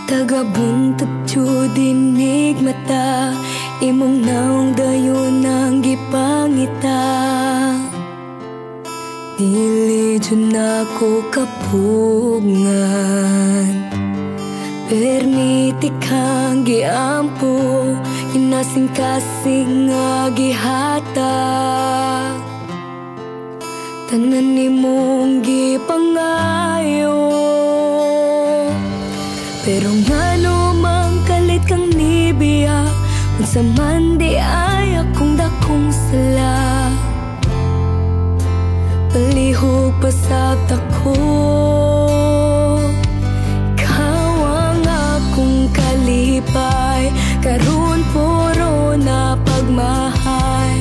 Tagabuntag jud inig mata, imong naong dayon ang gipangita. Dili jud nako kapugngan, permiti kang giampo, kinasing-kasing nga gihatag. Tanan nimong gipangayo, pero ngano man kalit kang nibiya, unsa man di ay akong dakong sala. Palihog pasabta ko, ikaw ang akong kalipay, karon puro na pagmahay.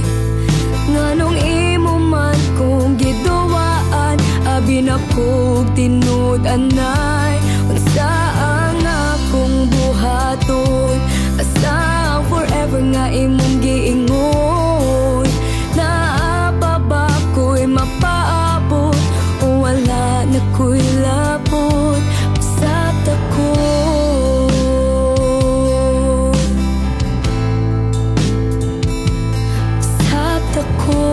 Nganong imo man kong giduwaan, abi na kog tinud-anay. Unsa ang akong buhaton, asa ang forever nga imong giingon. Naa pa ba ko'y mapaabot, o wala na ko'y labot? Pasabta ko. Pasabta ko.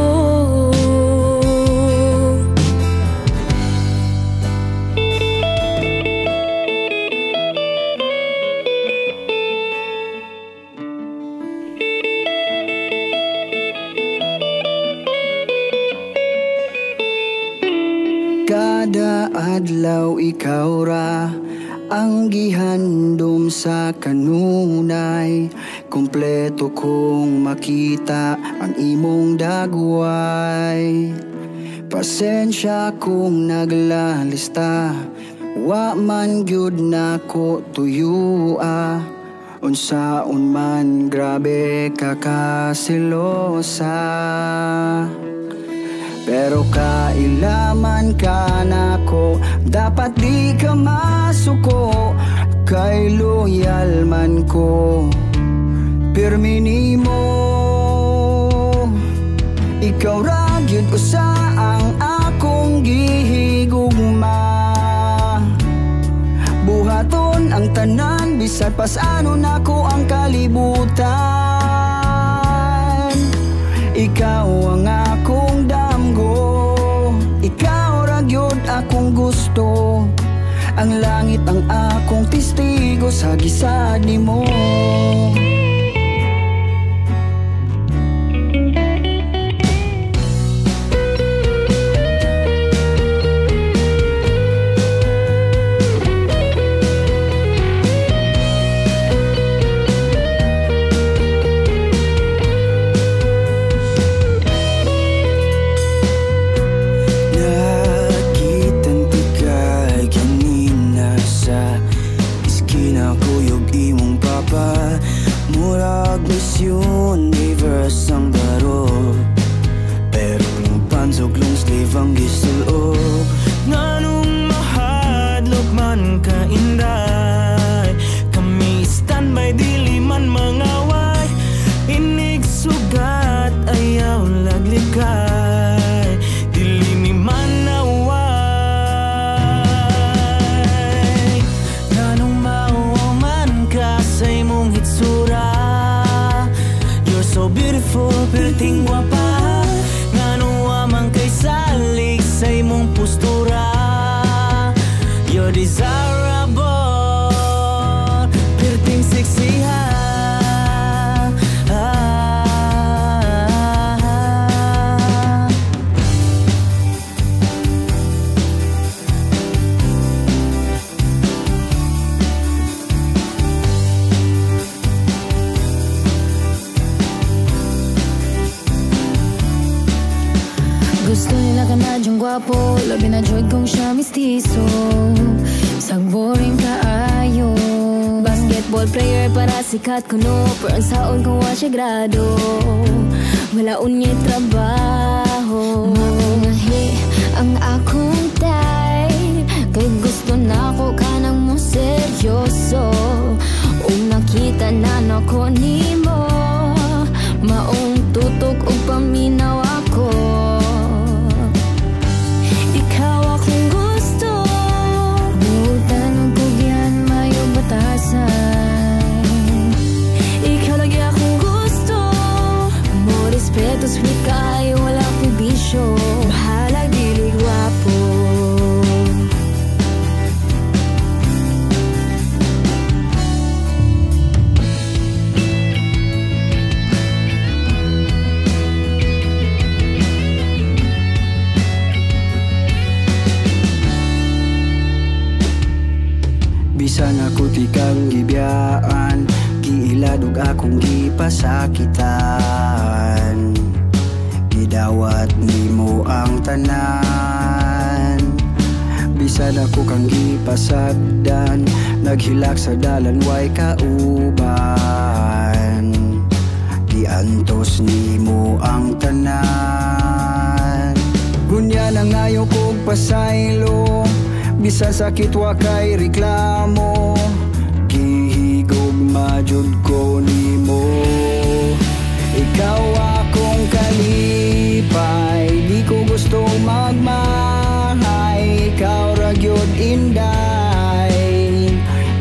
Kada adlaw ikaw ra ang gihandom sa kanunay, kumpleto kong makita ang imong dagway. Pasensya kung naglalista, wa man gyud nako tuyua. Unsaon man grabe ka kasilosa, pero kailaman ka nako, dapat di ka masuko. Kay loyal man ko, pirmi nimo. Ikaw ra gyud usa ang akong gihigugma. Buhaton ang tanan, bisan pasano nako ang kalibutan. Ikaw ang akong damgo, ikaw ra gyud akong gusto. Ang langit ang akong testigo sa gisad nimo. Murag Miss Universe ang baro, pero long pants ug long sleeve ang gisulob. Nganong mahadlok man ka inday, kami standby dili man mangaway. Inig sugat ayaw laglikay, dili mi manaway. Nganong mauwaw man ka sa imong hitsura, so beautiful, perting guwapa. Ngano wa man kay salig sa imong postura, you're desirable, perting sexy ha. Gusto nila ka na diyang gwapo, labi na jud kung siya mistiso. Bisag boring kaayo, basketball player para sikat kuno, pero ang saon kung wa siya grado, wala unya'y trabaho. Maungahi ang akong type, kay gusto na ko kanang mo seryoso. Ug nakita na nako nimo, maong tutok ug paminaw ako. Ikaw akong gusto, buutan og kugyan, mayo batasa. Bisan ako tikang gibiyaan, giilad og akong gipasakitan. Gidawat nimo ang tanan. Bisan ako kang gipasagdan, naghilak sa dalan way kauban. Giantos nimo ang tanan. Gunya na ngayo kog pasaylo, bisan sakit wa kay reklamo. Gihigugma jud ko nimo. Ikaw akong kalipay, di ko gusto magmahay. Ikaw ra gyud inday,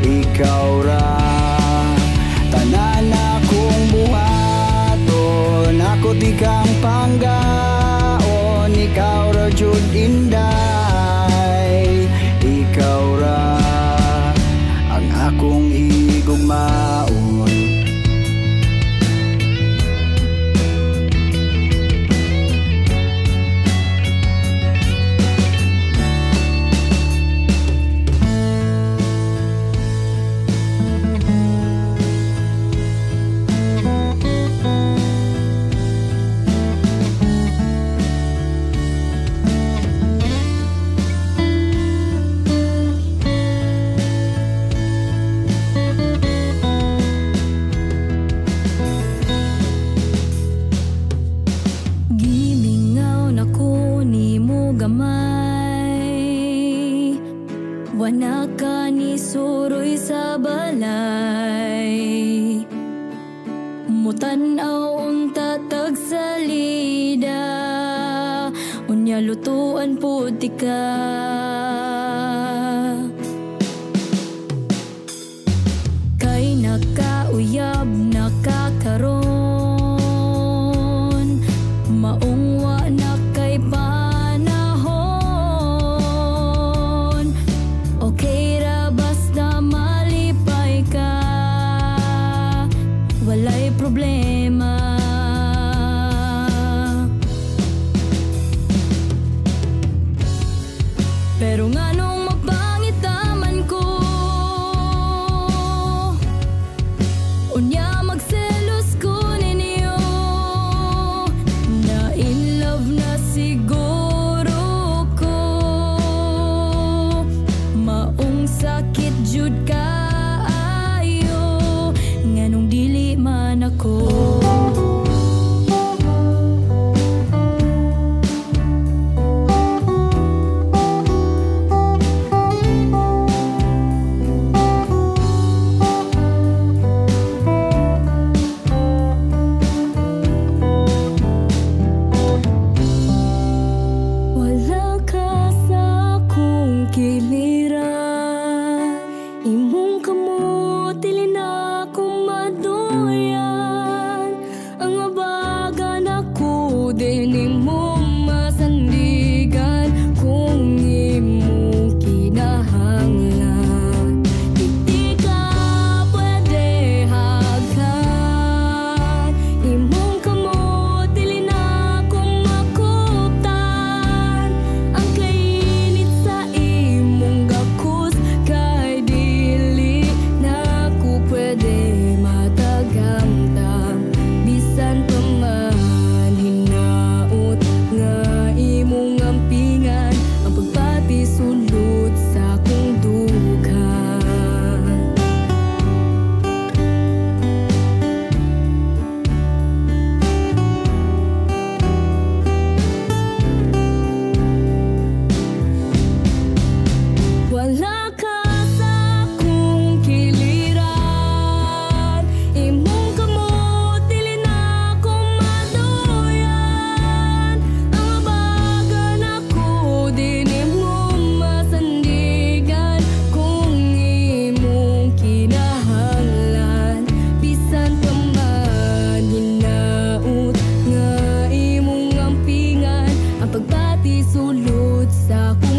ikaw ra tanan akong buhaton. Ako di kang panggaon, ikaw ra jud inday, ikaw ra ang akong higugmaon. Gimingaw na ko nimo gamay, wana ka ni suroy sa balay. Mutan-aw unta tagsalida, unya lutuan pud tika. Kay nakauyab nakakaron, maong wa na kay panahon. Okay ra basta malipay ka, walay problema. Pero nganong mapangitaman ko, unya magselos ko ninyo. Na in love na siguro ko, maong sakit jud kaayo, nganong dili man ako. Wala ka sa akong kiliran, imong kamot dili na ko maduyan. Ang abagan ako dili mo masandigan, kung imong kinahanglan di ka pwede haghan. Imong kamot dili na ko makuptan, ang kainit sa imong gakus kay dili na ko pwede matagamtam. Bisan pa man hinaot nga imong ampingan, ang pagpati sulod sa akong dughan. Wala ka sa akong kiliran, imong kamot dili na ko maduyan. Ang abagan ako dili mo masandigan, kung imong kinahanglan bisan pa man hinaot nga imong ampingan, ang pagpati sulod sa akong